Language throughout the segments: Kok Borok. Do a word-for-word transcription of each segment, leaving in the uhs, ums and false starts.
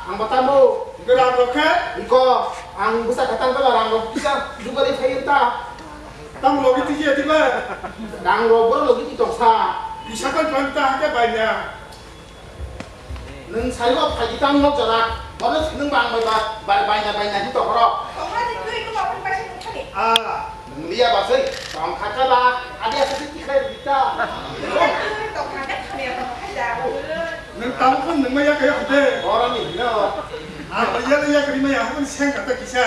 Ang batamo. Rang rok khe? Iko, ang bwsa khatang tala rang rok kisa jugali thai ta. Tamo logi tiji ati ba? Rang rok boro logi ti toksa. Kisa kan kan ta ke banya. Nwng sarigo phaji tang nok jora. Bono si nwng bang bai ba, bai, bai na, bai na hin tokoro. Tongma di twi ko bapun bai se thani. Ah. Nwng liya ba sei, tong kha ka ba, adi asa ti khai rita. Tong kha ka thani apa khai da. Nwng tamo phun nwng maya kaya hode. Ora ni no. Ah, ya ya kari maya hon seng kata kisa.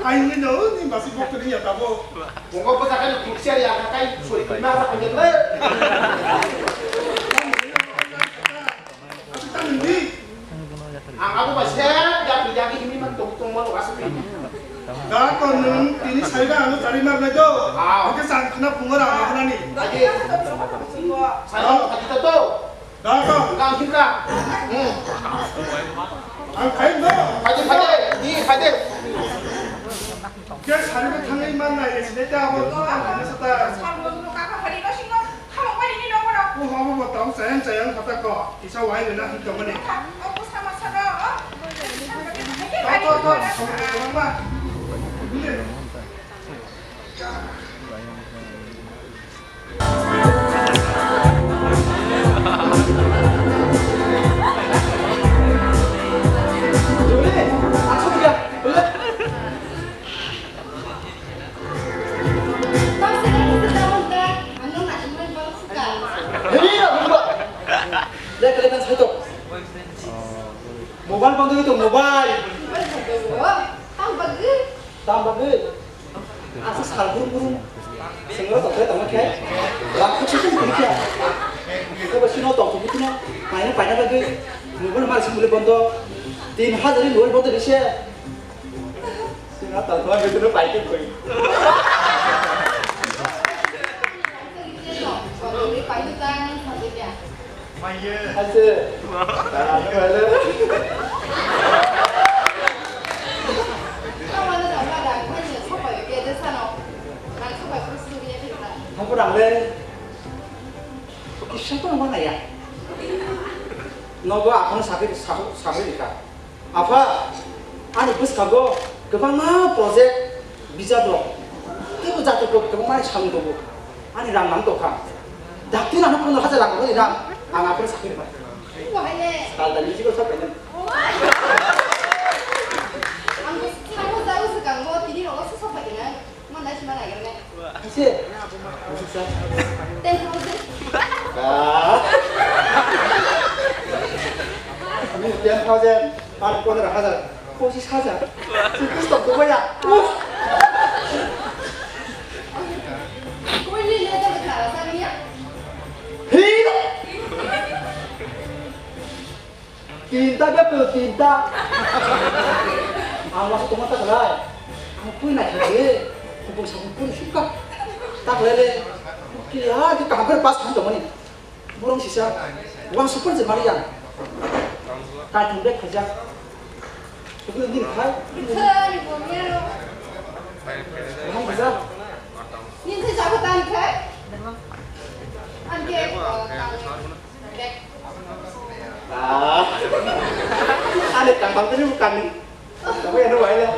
Ai ni no ni basi bok ni ya tabo. Bungo bwsa khe khuksia ya kha kai sori kima sa kanya le. Ang abo ba se ya ya ya hini man tong tong mo asa ni. Da ko nung tini saiba anu tari mar na do. Ah. Oke sang khna pungo ra ma khna ni. Aje. Sai ka kita to. Dako. Gang himka. Hmm. Ang khaim do. Phaide, phaide. Di, phaide. Ke sari ko thangai man na ye sine ta abo. Ang khaim sa ta. Sabo no ka ka hari no singo. Khamo pari ni no no. O hamo mo tong sayang sayang kata ko. Kisa wai na hito mane. O ko sama sa do. To, to, to. Sama, sama, sama. Mobile bang tu mobile. Tang bagwi. Asa sal burum burum. Sengro tokre tongma khe. Rak khusu khe khe. Ko ba sino tok khusu khe. Paina paina bagwi. Mobile mar sing mule bondo. Tin hajar ni mobile bondo rise. Sing ha tal thwa betuno pai khe koi. Pai tu tang sa dia. Haise. Tara ni wale. Hapo rang le. Kisa ko mana ya. Nogo aphano sakri sakri sakri ka. Apha, ani bwskango kwbangma project, bijap rok, teibo jati rok kwbangma samung tongo. Ani rang nang tongkha. Dakti nang pondro hajar rang rok rang, ang aphano sakri ba. Wahai le. Sal da ni jigo sa pene. Ang bo sabo jago swkango tini rogo se sok pai kena. Mon dai sima nai kena. Ise. Ten thousand. Ah. Ni ten thousand, ar pondro hajar, pochis hajar. Sing kus tok tu ya. Koi ni le to bata sa ni ya. Hi. Tinta bepel tinta. Ang wasu tongma ta khlai. Ang pui na khe. Kubung sabung pun suka. Ta khlai le. Kila di kaham khe pas khan tongmani. Borong sisa. Wang super je mari yang. Ka thum bek khajak. Kubung din khai. Khari bomya ro. Wang khajak. Nin se jago tan khai. An ke. Ah, ani tang bang tini bukan ni. Tapi ada baik lah.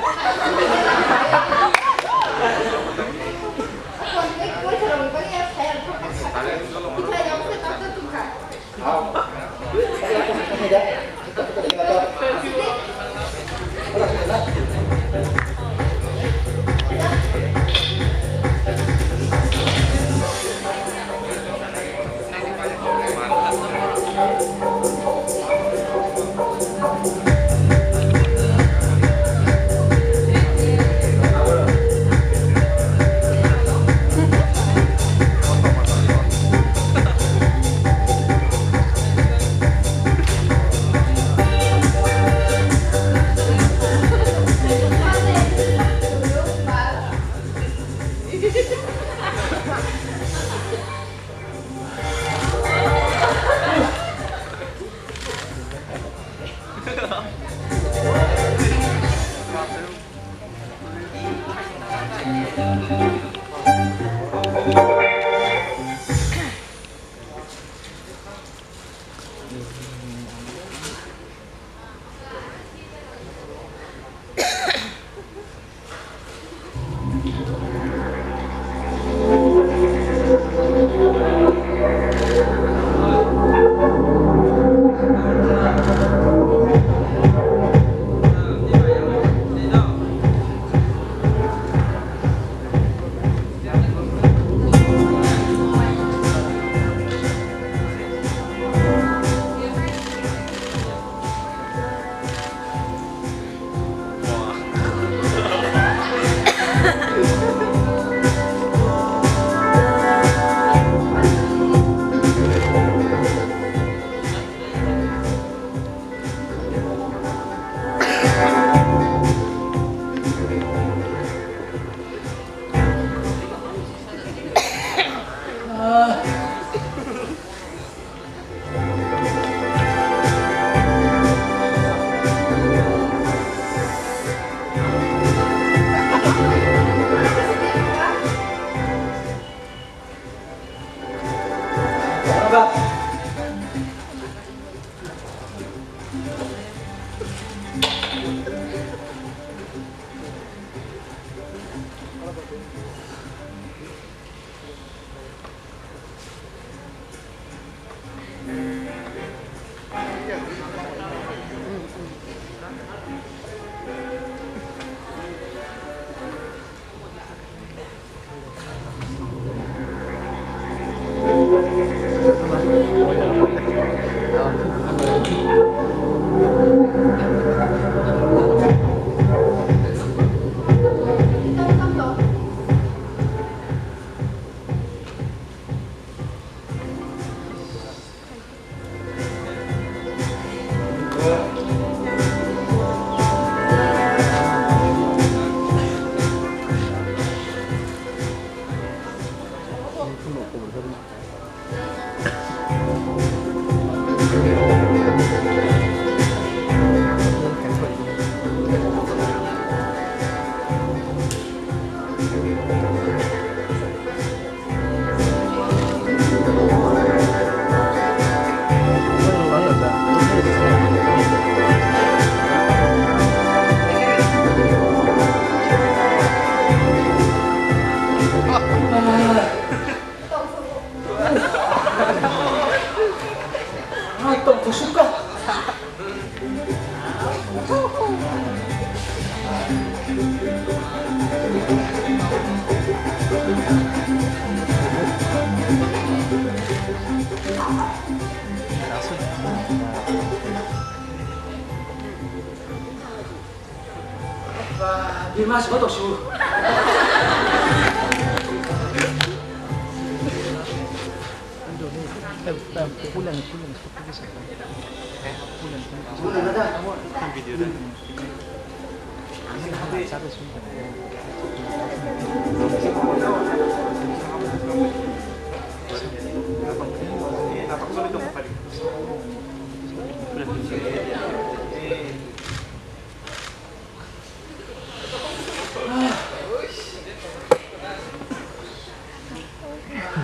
Ba, bima se kotor su.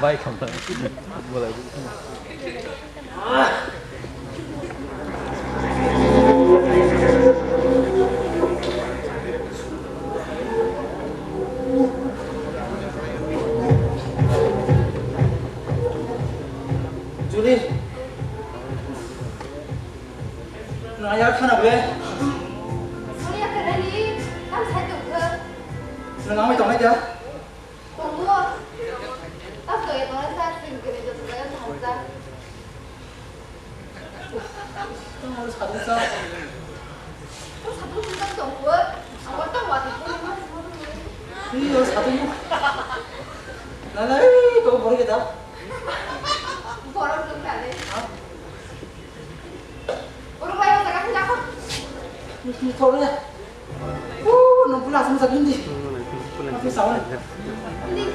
Bai khamna. Bolai. Juli. Nang ya khana ble. Soria khe nani, tam sai tong khe. Nang amai tongnai da? Tongo. Tam to ya tongnai sa, sing kene joto jaga thang sa. Tong mo sa tong sa. Tong sa tong sa tong ko. Awal tong wa tong ko. Ni yo sa tong mo. Nalai to bor ke da. Borok tong kale. Oro bai o jaga thang jako. Musi thoro ya. Uh, nang pula asam sa bindi. Aku sawan. Bindi.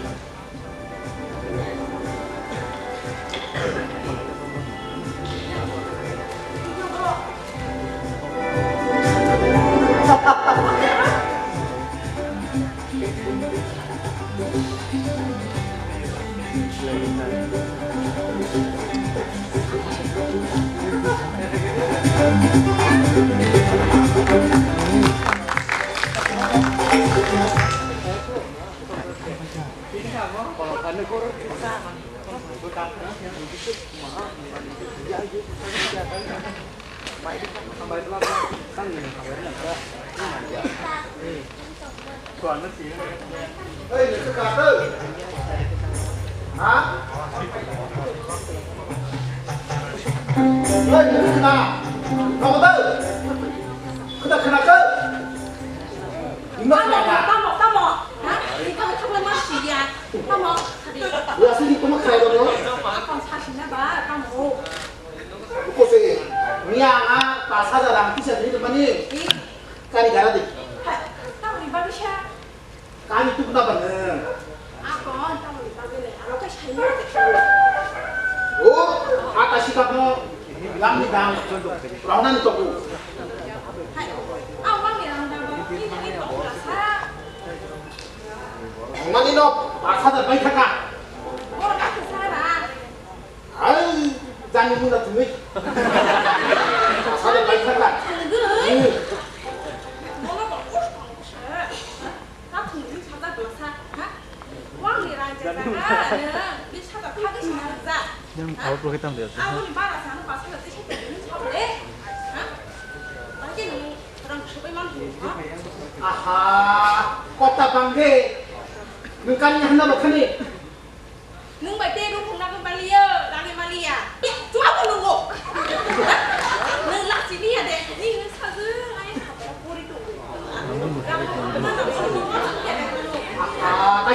Tamo, tamo, tamo, ha? Ini kamu tak lemah sih ya. Tamo, tadi. Aku sih. Miya nga pas hajar rang tisa dini temani. Kari gara di. Hai, tamo ni bagisa. Kani tukna ba nwng? Ako, tamoni bagwi le, aro khe saimano de. O, ata sikapno langni dam rohnani toku. Hai, a wangni rang dam, ni thani tokla sa. Mani no, pas hajar bai thaka. Bor ka sa ra. Ai, jani muna tumi. Pas hajar bai thaka. Thangwi. Hmm. Mono ba kos tong se. Tathung ni sajak bwsa, ha? Wangni rang jaga, ha? Ni sajak thagwi sajak. Yang power pro kita ambil. Aboni bara sana pas kala tei sete ni sab de. Ha? Bangke ni rang subai man ha? Aha, kota bangke. Nung kani handa bakhani. Nwng bai tei rung phung nagwi maliya, rani maliya. Chwla bo nungo. Nwng lachini ya de, ni nwng sajak.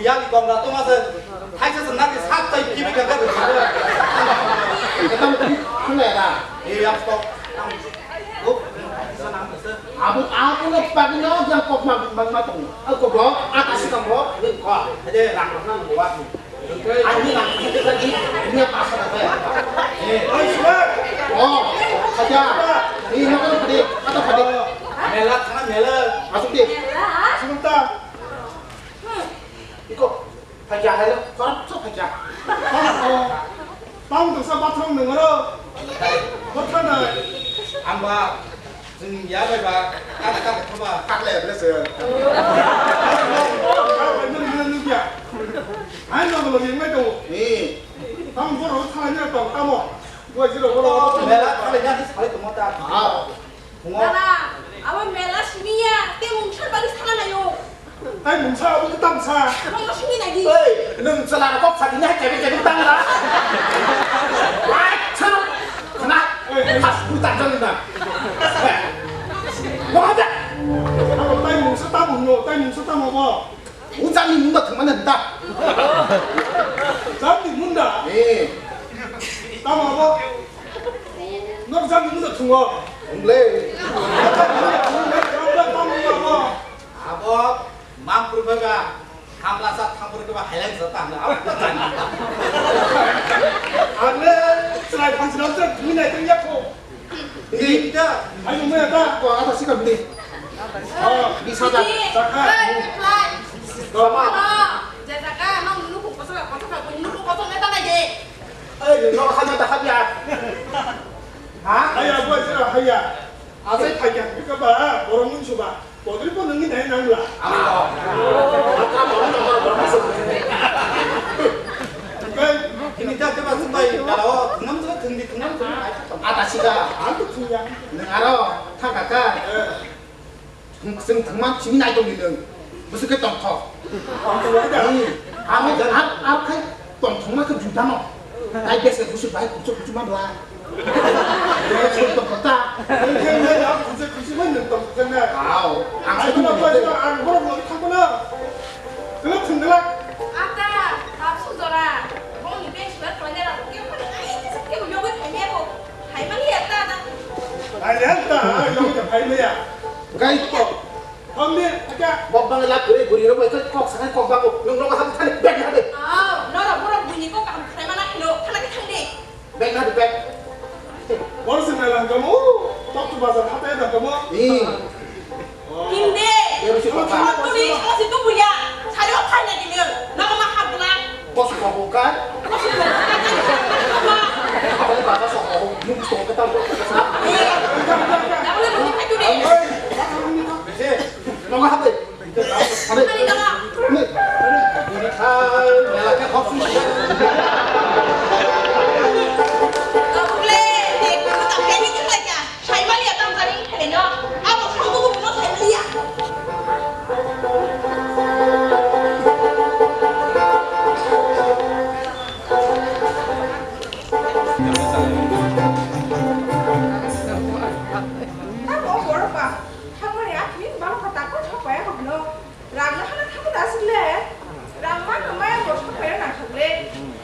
Bui yali kong da tong ase. Thaisa se nari sat tai kibi ka ka. Ekdam thik thik ya da. E ya to. Abo, abo no pagino yang kok ma, ma, ma tong. Ako bo, ata si tong bo, ni ko. Ade, rang rang bo wa. Ani lang kita lagi, ini apa salah saya? Eh, oh, saja. Ini apa tadi? Apa tadi? Mela, sana mela. Masuk di. Sebentar. Iko, phaikya haino, khoroksa phaikya. Tamo tongsa bathang nangaro. Bathang nai. Ang ba, chwng ya bai ba, kata kata kha ba. Kak le ble se. Kak le ble se nung ya. Hai no lo yang mai to. Ni. Tamo boro thala ni to tamo. Bo jiro boro. Mela thala ni sai to mota. Ah. Dada, abo mela simi ya, te mungsa bari sana nayo. Tai mungsa abo kitab sa. Mungsa simi nagi. Ei, nung chala kok sa dina kebe kebe tang da. Wai, chalo. Kana, ei, ei, pas ku tak jang da. Mo haja. Abo tai mungsa tamo no, tai mungsa tamo bo. Ujani munda thumana da. Jani munda. Eh. Tamo abo. Nok jani munda thungo. Ongle. Abo mampur bega hamla sa thampur keba hailang sa tang. Abo jani. Angle chwrai phansi nok jani thungi nai tang yakho. Ini ta. Ayo maya ta. Ko ata sika bini. Oh, bisa ta. Saka. Hei, reply. Sama. Halo, jajaka, nang nunu kung kosong, kosong, kung nunu kung kosong neta lagi. Eh, nunu kosong neta habia. Ha? Haya, buat sih, haya. Asai kaya, kita ba, orang mun coba. Podri pun nengin nai nang lah. Amo. Ata orang orang orang masuk. Kan, ini tak coba sampai kalau ngam tu tengdi tengam tu. Ata sika. Antu tuh ya. Nengaro, tak kakak. Eh. Chwng thwngma simi nai tongdi nwng. Bwswk khe tongthok. Tongthok da. Hmm. Amo ar ar khai tongthokma khe juda no. Tai bese bwswk bai kuchuk kuchuk ma bla. Tongthok ta. Tongthok ta, kuchuk kuchuk ma nwng tongthok khe na. Au, ang sa tongthok. Ang borok lagi thangma na. Kena thwngdala. Ata, babsu jora. Bongni bes bar khlainai rok khe phani ai kisa khe yogwi phaimya kho. Phaimani ya ta na. Ai ya ta, yogwi ta phaimya. Gai ko. Thangdi, aka. Bok bang la kuri kuri rok bai kok sangai kok bang ko. Nung rok ham thani bag na de. Aw, norok borok buini kok kaham khlai mana hino, thana khe thangdi. Bag na de bag. Bor sing na lang kamu, tok tu bazar hatai da kamu. Ni. Hindi. Ya, bisi kok. Kok tu ni, kok situ punya. Ayo, khaina gini, nama ma habla. Bos ko ko ka? Bos ko ko ka? Apa ni baba sok ko? Muk sok ko ta ko sa. Nama ma habla. Bisi, nama habla. Ani nama. Ni, ni khai, mela ke hok su. Kamu le, ni kamu tak kaya ni tu lagi. Saimaliya tang jani khaileno, abo sobo bo no saimaliya. Tamo borok ba, thangmani akhini balo kha tako thok paya kha hwno. Rang no hana thangwi da aswk le. Rang ma no maya bo sok paya nang thok le.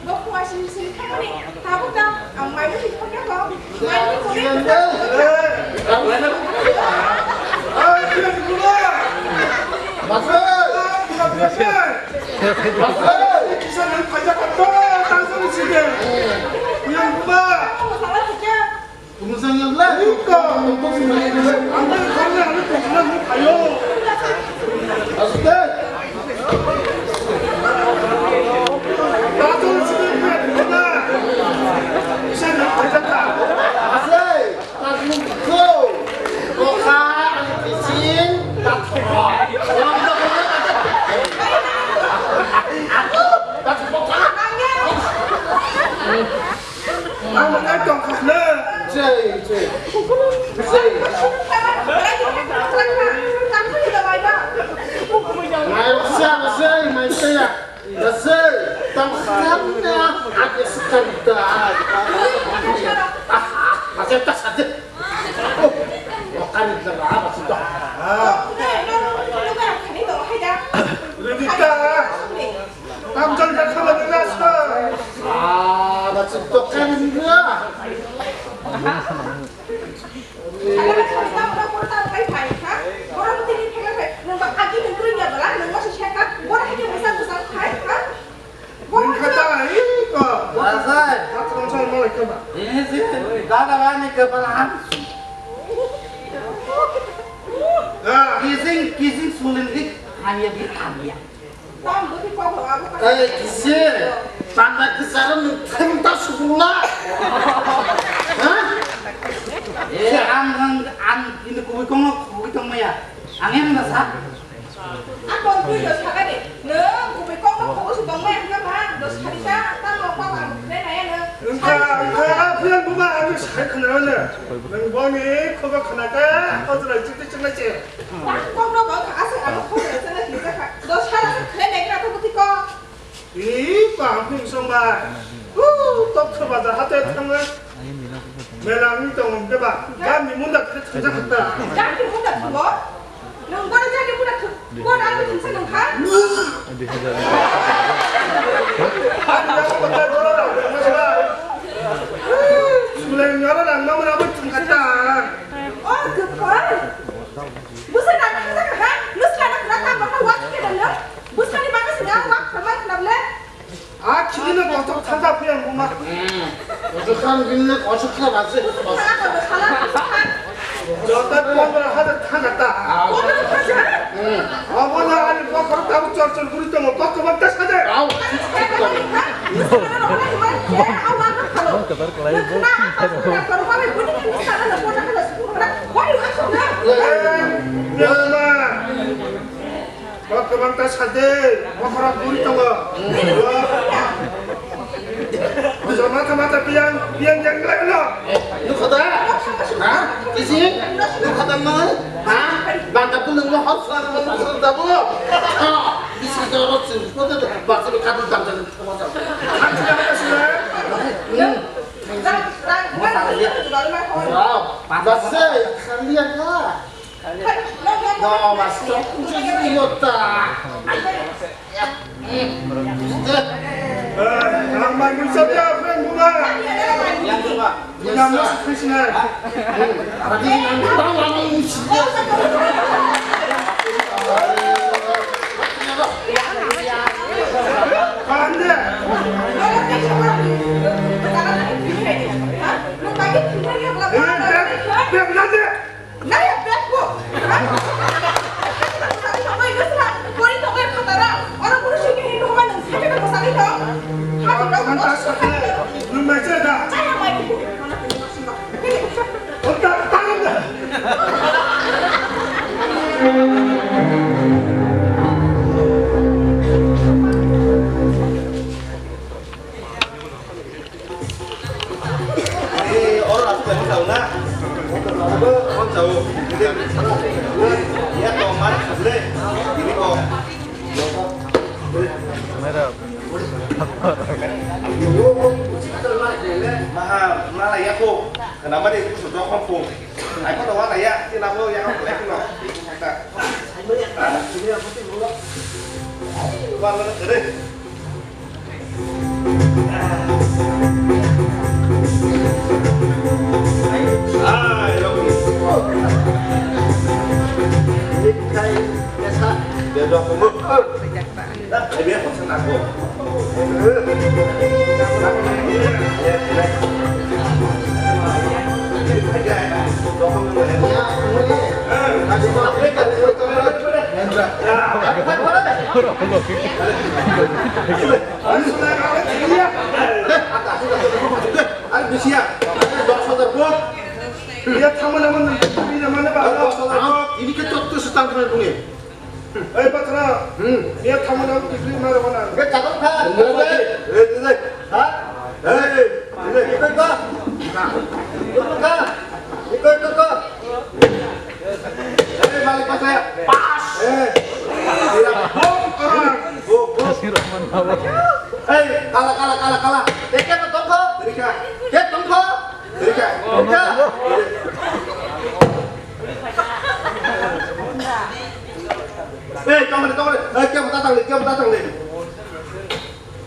Bo khunga sini sini thangmani tabuk da ang mai no thok ya ko. Mai no thok ya ko. Kisa nang phaja ka to ta so ni sike. Yang kuma. Tungsa yang lah. Iko. Ang tak kau ni, ang tak kau ni, ayo. Asik. Tatung sini ni, mana? Bisa nak kerja tak? Asik. Tatung tu. Oka, ang pising, tatung. Tatung oka. Ang mangai tong kha na. Jai, jai. Jai. Mai sa, jai, mai sa ya. Jai, tang kha na, ake sekali dah. Ah, ah, masih tak sadar. Oh, makan itu lah, apa sih dah? Ah. Rita. Tamjani jakha ba nini asa. Ah, na chwng tokha nini na. Nini kha ta, iko. Asai. Asai, malai kama. Ini sih, dada bani kepala ham. Ah. Kising, kising sulin dik, hanya di hanya. Ei, kisi, tanda kisaro nung thengta subula. Ha? Eh, ang, ang, ang ini kubui kongno kubui tong maya. Ang yang nasa. Ang kon tu dos kaka de. Nung kubui kongno kubui su tong maya, kaka, dos kali sa, tamo, papa, nai, nai, nung. Engka, engka, aphiyang buma, ang sai khna na. Nung boni khoba khna ka, hojra chikti chikna che. Kokno bo aswk ano khorang sana hinjak kha. Dos sara se khlai nai gra to bwtwi kok. Ee, kaham phung song bai. Uu, tok khe bazar hate thangna. Mela wngwi tongo hwnkhe ba. Gam ni munda khe thangsa khatta. Gam ni munda thungo? Nwng boro jani munda thung. Bo rang ni thungsa nung kha? Ani jaga bazar boro rang thangma sala. Sulai ngara rang ma mara bo thung khatta. O gopal. Bwswk nang thangjakha ha? Nwsla na khna tang bakha wa khe dang no? Bwswk ni bagwi se nang wa khna ma khna le? A khini no kotor thangja phi ang buma. Kotor khan bini no kotor kha ba se. Bwswk thangja ko sala bwswk kha. Jota pondro hajar thangja ta. Pondro hajar? Obo no ani bokhoro tabuk chor chor guri tongo, kok kwbang ta sade. Au. Kok kwbang ta sade, bokhorok buri tongo. Bujo mata mata biyang, biyang jang lai lo. Nukho da? Ha? Kisi? Nukho da nai? Ha? Banta pulung lo hot sa nukho da bo. Ha? Bisi da ro sin. Ko da ba sin ka da da. Kan sila ka sila. Wow. Basi, kalian lah. No, mas, kok bisa jadi idiot ta? Eh, ang may musa dia, friend, bunga. Yang bunga. Bunga mas, Krishna. Tadi yang tahu lama musi dia. Paham dia? Eh, biar, biar nanti. Naya bag bo. Ha? Tongwi nusra, pori tongwi khatara. Oro Ya to mar le. Ini ko. Maha, maha ya ko. Kenapa dia itu sejak kampung? Aku tahu lah ya, kenapa ya kampung itu loh. Ayo, bisi ya. Ayo, dos hajar bo. Iya, tamo naman, ini naman apa? Dos hajar bo. Ini ke tok tu setang kena bunyi. Eh, Patra. Hmm. Iya, tamo naman, ini mana mana? Ke cakap kan? Bener lagi. Eh, ini. Ha? Eh, ini. Ikut kah? Ikut kah? Ikut, ikut, ikut. Eh, balik pas saya. Pas. Eh. Iya. Bom, orang. Bom, bom. Hei, kalah, kalah, kalah, kalah. Teke mo tongkho. Rika. Ke tongkho. Rika. Rika. Hei, tongkho, tongkho. Hei, ke mo tatang le, ke mo tatang le.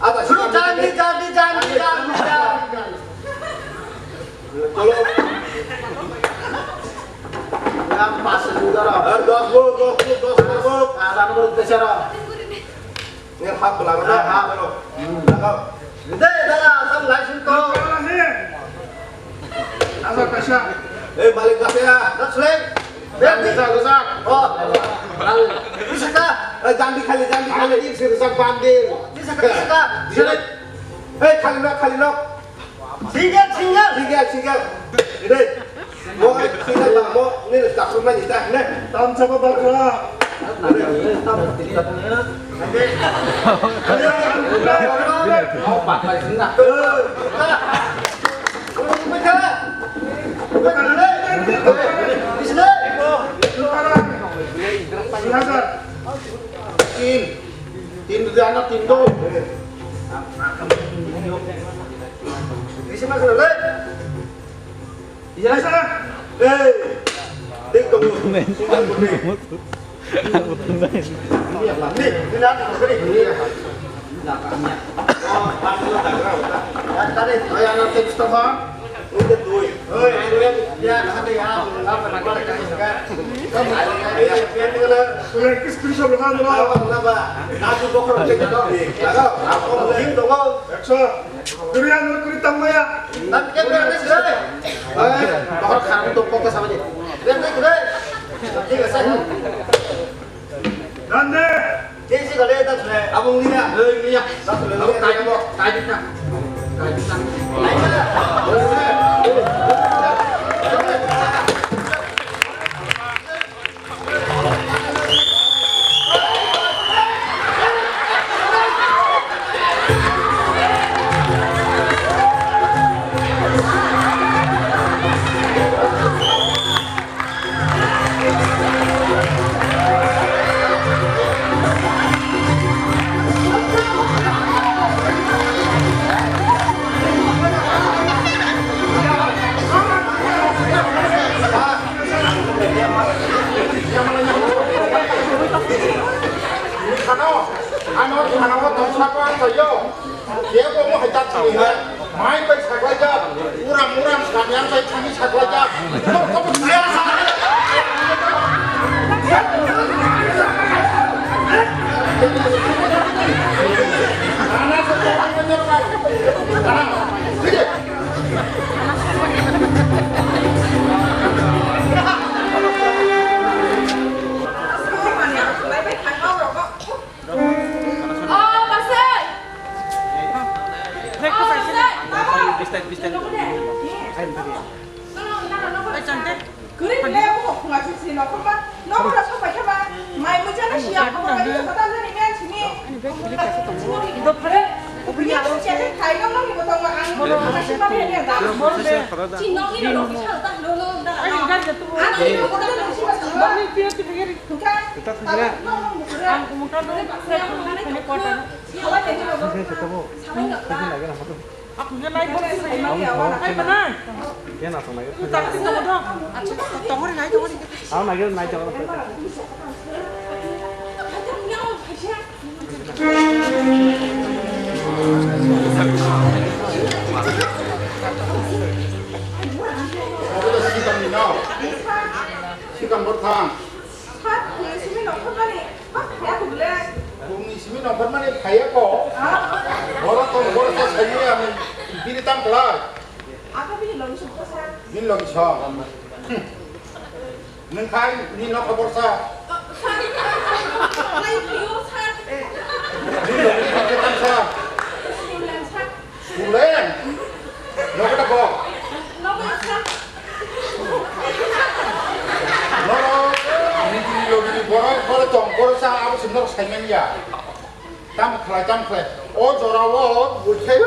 Ada sih. Jangan di, jangan di, jangan di, jangan di, jangan di. Kalau yang pas juga, Ro. Eh, dos gol, dos gol, dos gol. Ada nomor besar, Ro. Ini hak belakang, hak. Belakang. Gede, dah, asam langsung tuh. Asal kasih. Eh, balik kasih ya. Dah, sulit. Dah, bisa, bisa. Oh. Bisa kah? Eh, jangan dikali, jangan dikali. Bisa, bisa, bisa. Bisa kah? Bisa. Eh, kali nak, kali nak. Single, single. Single, single. Ini. Mo, single ba, mo, ini tak rumah ni tak, ne. Tam sama bakra. Tin. Tin, tin, anak tin, tuh. Isi mana, Le? Isi mana? Eh. Tik tunggu. Ni, ni nak ni. Nak ni. Oh, pas lu tak tahu tak? Ya, tadi. Oh, yang nanti Mustafa. Ini tuh. Oh, ini ya, nanti ya. Apa nak kita kasih kan? Kamu ya, biar kita. Sudah kis kis belum ada. Apa, kenapa? Aku bokor cek itu. Aku mau dong. Action. Durian merkuri tangmaya. Tapi kan berarti sudah. Eh, bakal kamu tuh fokus sama dia. Berarti sudah. Nanti. Dia sih kalau itu sudah. Abang lihat. Eh, iya. Satu lagi. Abang tadi, tadi kan. Tadi kan. Ayo. Ano, ano, ano, tongsa ko ang sayo. Kebo mo hai tak sini ha. Mai pai saklai jak. Uram, uram, samyang pai thani saklai jak. Mo, mo, mo, saya sa. Ana sa ko ko ko. Ana. Oh, Pasai! Oh, Pasai! Kwrwi le, o kok khunga sisi no, khorokma no, khorok sok pai khe ba, mai mui chana siya, khorok bai khe khata jani men simi. Bini siya khe khai no, no, ni botong ma ang, no, khata si ma bini da. Chini no, ni no, no, ni sa ta, no, no, da, no. Sikam borthang. Bumni simi nongkhormani phaiya ko. Boro tong, boro sa sayo ani bini tam kelai. Bini logi song. Nwng khai ni nokha borsa. Ni logi ni khe tamsa. Sulen. Nogo ta bo. Noro ni ni logi ni borok borok tong borok sa abo sim norok sai manya. Tam khlai, tam khlai. O jora o buikhai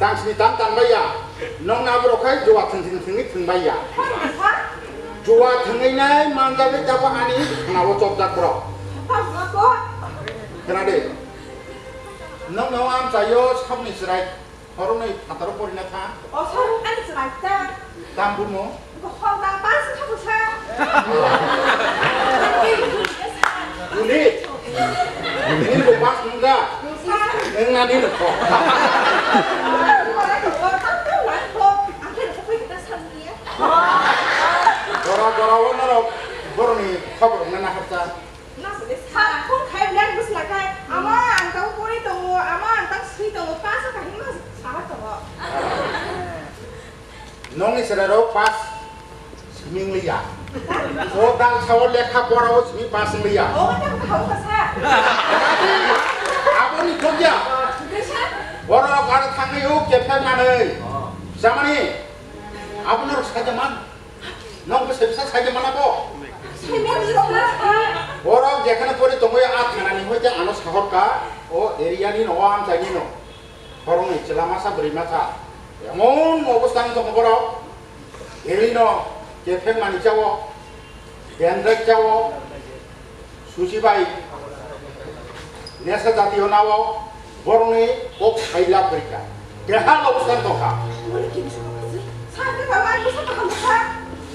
tang sini tang tang baiya. Nong na borok khai juwa thwng thwng thwngwi thwng baiya. Juwa thwngwi nai manjagwi tabuk ani khana o chopjak borok. Khna de. Nong no am chayo sabni chwrai. Horoknwi phataro porina tha. O sir, ani chwrai ta. Tam bumo? Hor ta pas kha busa. Uni. Uni bo pas nungga. Nung nani nungko. Gora gora o norok boroni khobor nana hapta. Sa phone khai bwlai bwsla khai, ama ang tang pori tongo, ama ang tang swi tongo, pass o kahima saha tongo. Nongni chwrairok pass simi wng liya. O dal sao lekha pora o simi pass wng liya. O tang kaham ka sa. Aboni thokya. Kisa. Borok aro thangwi o kepha manwi. Samani. Abono rok saja man. Nong bwsai bwsa saide mana bo? Borok jekhane pori tongwi a thanani hoite ano sahorka o area ni no, o amchaini no. Horongni chwla masa bwrwi masa. Emon obostha wng tongo borok. Eri no kephek mani chao, dendrek chao. Susi bai nesa jati o nao borokni kok saila phrikha. Keha obostha tongkha.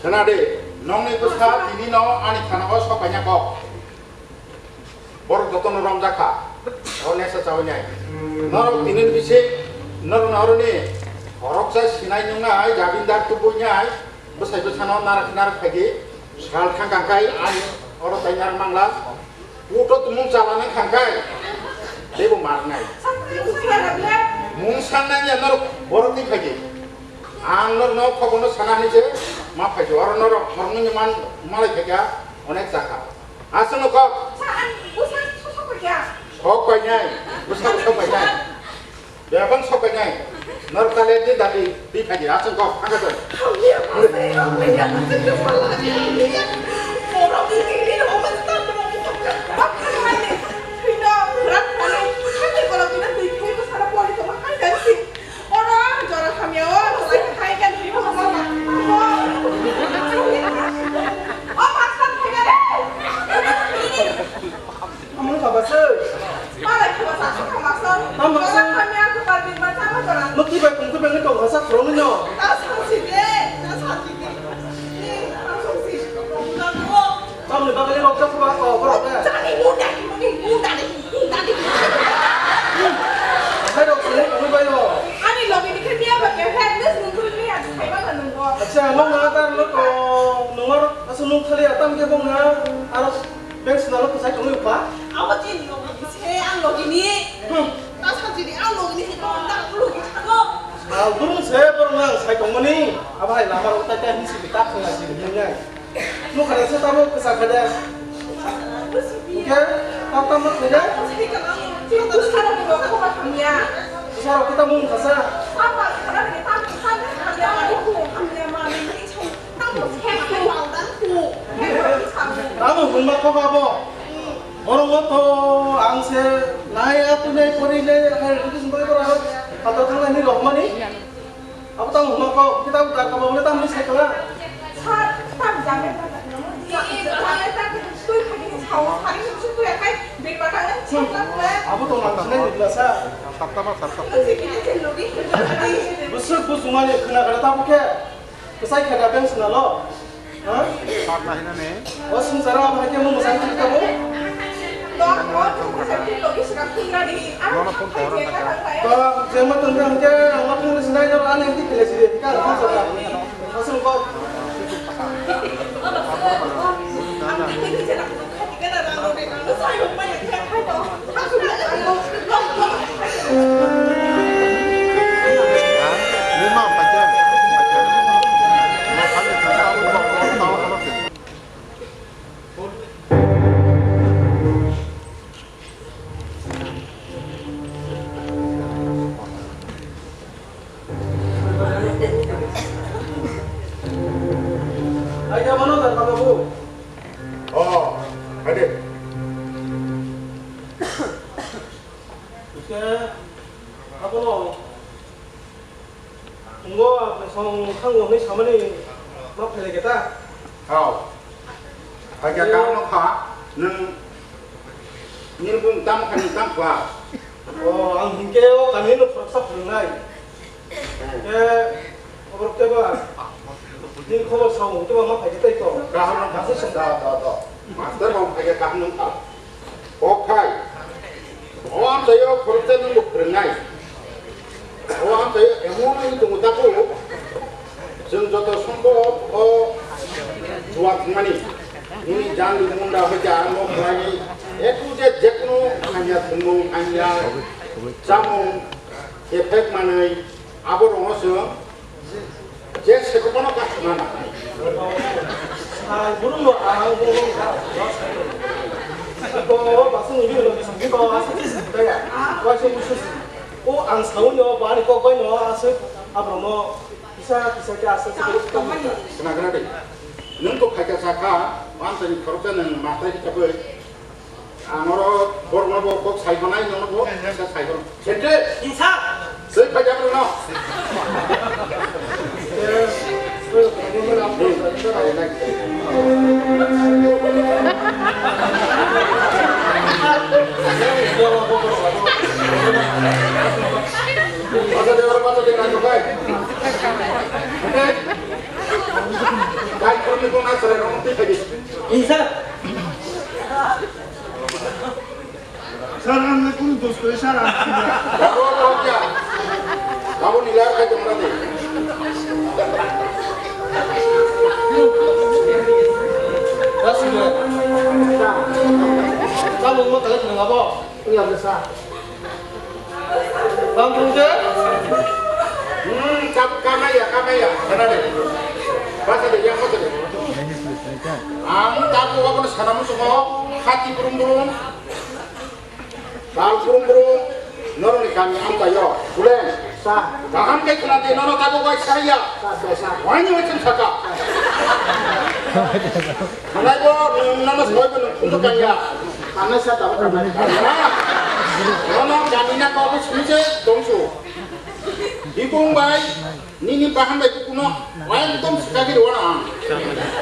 Khna de, nongni bwsa tini no ani khana o sok kaina kok. Borok jotono romjakha. O nesa chawi nai. Norok tini bisi norok noroni horoksa sinai nungnai jabindar tubui nai. Bwsai bwsano narak narak phaidi sal thang kang kai ani oro tai narak mangla. Uto tumung chala nang kang kai. Debo mar nai. Mung sang nang ya norok borok ni phaidi. Ang norok no khobono sana hai je ma phaidi oro norok norok ni man malai phaika onek chakha. Aswk no kok. Sok painai. Bwsa sok painai. Bebang sok painai. Nor kale din dati di phaji aswk kok. Aga to. Oro jora hamya o, jora hamya o. Amung kha bwswk? Malai kha bwswk, aswk kha bwswk. Tamo bwswk? Jora hamya, kwtal birma chama jora. Nwng twi bai kung twi bai nwng tong kha sak phuru nwng no. Ta sa si de, ta sa si de. Ni, ta sa si. Tamni bagwi rok jak ba, o, borok de. Jani, munda, munda, munda de, munda de. Hai rok sini kung bai no. Ani logi ni khe niya ba ke, fitness nung kuru niya, sai ba nung bo. Acha, nwng na tar nwng ko, nwng ar, asu nwng thali atam ke bong na, aro Beng swnalo kwchai tongwi wngkha? Abo chini logi se, ang logi ni. Hmm. Ta sa chini, ang logi ni se, tong da, logi thago. Sal burung se, borok nang sai tongmani. Abo hai lama rok tai tai hinsi bi tak thang lai chini hingnai. Nukha se tamo kwchak kha de. Oke, tamo tamo kha de. Sai ka ang, tu sara mo ko ba hamya. Sara kita mung khasa. Apa sara ni tam san hamya ma ni ku hamya ma ni. Tamo hwnma kok abo. Borok no to ang se nai atwi nai pori nai hai education bai borok phatar thang nai hinwi rohormani. Abo tamo hwnma kok, kita abo darkar bo hwnwi tamni sai kala. Abo tong nang sinai ni bwsa. Bwswk bujungmani khna khe tabuk khe. Kwchai khe da beng swnalo. Ha? Sat na hinani. O swngcharo abo hai khe mung mwsang thik tabo. Nono phone khe horo na kha. Ba, jema tong khe hwnkhe, ang ma thung sinai no ani thik khe sidi. Ka thung saka. Aswk kok. Aida mano da babu. Oh, ade. Ike, abono. Ngo, song thango hwnwi samani ma phailai khe ta? Hao. Hakhe kaham no kha, nwng nini bung tam kha, nwng tam kha. O, ang hinkhe o kami no khoroksa phwrwngnai. Khe, oborok tei ba, nini khobor sao, tei ba ma phai khe tei to. Kaham no kha, da, da, da. Master rok phai khe kaham no kha. Kok khai. O amchaio khoroksa nwng bo phwrwngnai. O amchaio emon wngwi tongo tabuk. Chwng joto sombo o juwa thwngmani. Nini jandi munda hoite arombo khlainai. A to Z jekunu hanya thwngmung, hanya chamung, effect manwi. Abo rokno chwng je seko bono ka thwna nangnai. Sai burung no ang burung no ka. Ko basung ni lo bising ko asung ni kaya. Wa se musu. O ang sauni o bani ko bai no asuk abro no kisa kisa ke asuk. Kena kena deh. Nung ko khaika saka, wan tani khoroksa nang matai di kabai. Ang oro borokno bo kok sai manai, nono bo kisa sai horo. Sente! Insa! Soi phai jak rwno. Bacha de oro bacha de nai tokai. Kai khoroknwi kok na chwrai rok twi phai di. Insa! Sir, ang le kunu dos kore, sir, ang. Abo, abo kya? Abo ni lar khai tong mati. Ras ni. Kamu mau telat dengan apa? Iya, besar. Bang Pungke? Hmm, kap-, kamaya, kamaya. Sana deh. Basa deh, yang basa deh. Ang tapu apa sana musuh kok? Hati burung burung. Tal burung burung. Noroni kami ang tayo. Bulen. Sa. Kaham kai kena deh, nono tapu kai saya. Sa, sa, sa. Wani macam saka. Hanai bo, nono soi bo nung kuntu kanya. Hanai sa tapu kanya. Nono kami na kau sini se dongsu. Ikung bai. Nini bahan bai kukuno, ekdom sikagiri wana ang.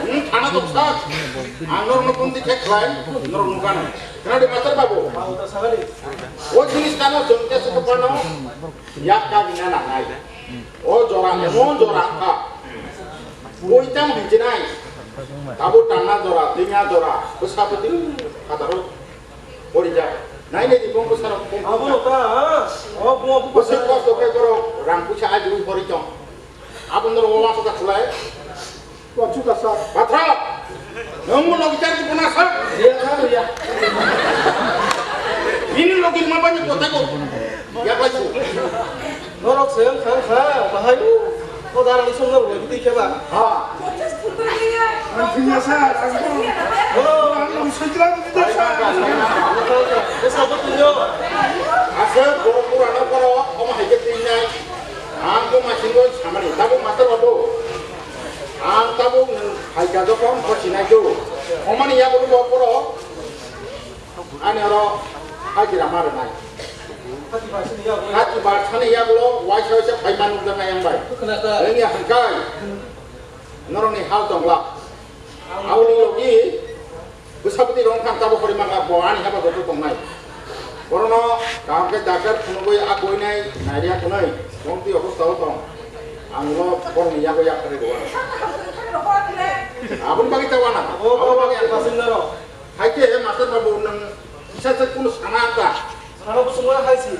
Nini thana toksa, ang norokno bundi khe khlai, norok nukano. Khna di master babu. O jinis kano chwng khe sukuphano, yak ka bina nangnai. O jora, emon jora kha. Boi tamo hinjinai. Tabo tanna jora, twina jora, bwsa bwtwi, phataro. Porijak. Nai nai di bongko sara bongko. Abo no ta, ha? O bungo buko. Bwswk kosto khe borok rang puisa ajiwi pori tong. Abo norok o wansuk ka khulai. Wansuk ka sa. Bathra. Nwng mo logi jar di bona sa. Iya, sa, iya. Ini logi ma bani kota ko. Ya, baik. Norok se wng kha, wng kha, bahai o, o darani song norok lagi twi khe ba? Ha. Ang thwngya sa, ang bo, ang bo swijla bo thwngya sa. Bwsa bo thwngyo. Aswk borok pura no borok, omo hai khe twi nai. Ang bo masing bo samani, tabuk master babu. Ang tabuk nwng hai ka jokhon bo sinai do. Omani yago bo borok. Ani oro hajira ma rwnai. Hati bar sani yagulo waisa waisa phai manu jang ayang bai. Wngya hwnkai. Norokni hal tongla. Aboni logi bwsabwtwi rong thang tabo hori mangla bo ani haba joto tongnai. Borono kaham khe dakar phunugwi a koinai nairia kunai. Bongtwi obostao tong. Ang ulo borokni yago yak kharwi rwano. Aboni bagwi ta wana. Aboni bagwi ang. Hai khe master babu nwng kisa se kunu sana ta. Sana bo sungma hai si.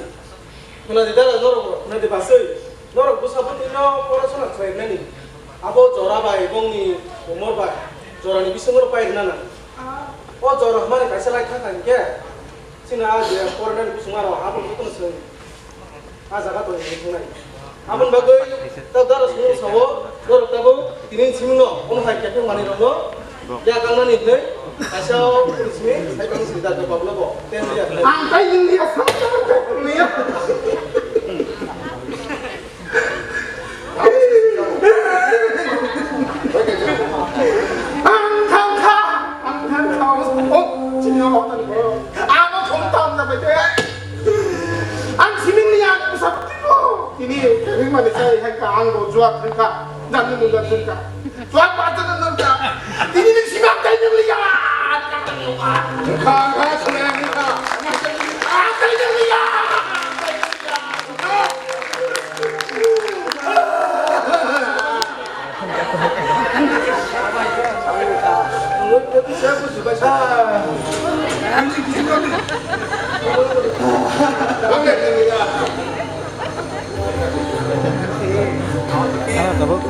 Khuna di dara norok, khuna di baswi. Norok bwsa bwtwi no porasona khlainani. Abo jora bai bongni umor bai jorani bisingo pai rwna nang. O jora hwnmani kaisa lai thang thang khe. Chini a je poranani bisingma rok abo jotono swng. A jaga tongwi thangnai. Aboni bagwi ta dara sungno sao, norok tabuk tini simino, omo hai khe manwi rokno, ya kangnani hwnwi, kaisa o simi, sai kang simi da khe babno bo, ten ya hwnwi. Ang tai nung ya, sa ta ta nung ya. Ang thang kha, ang thang kha, o, chini o, ano thong tam na bai. Ang siming ni ang sa tiko. Ini kering mani sai hai ka ang bo juat hai ka. Dan ni muda juat ka. Juat baca dan ka. Ini ni simak kai ni liya. Kha kha sila ni ka. Ang kai ni liya. Ah, tabuk.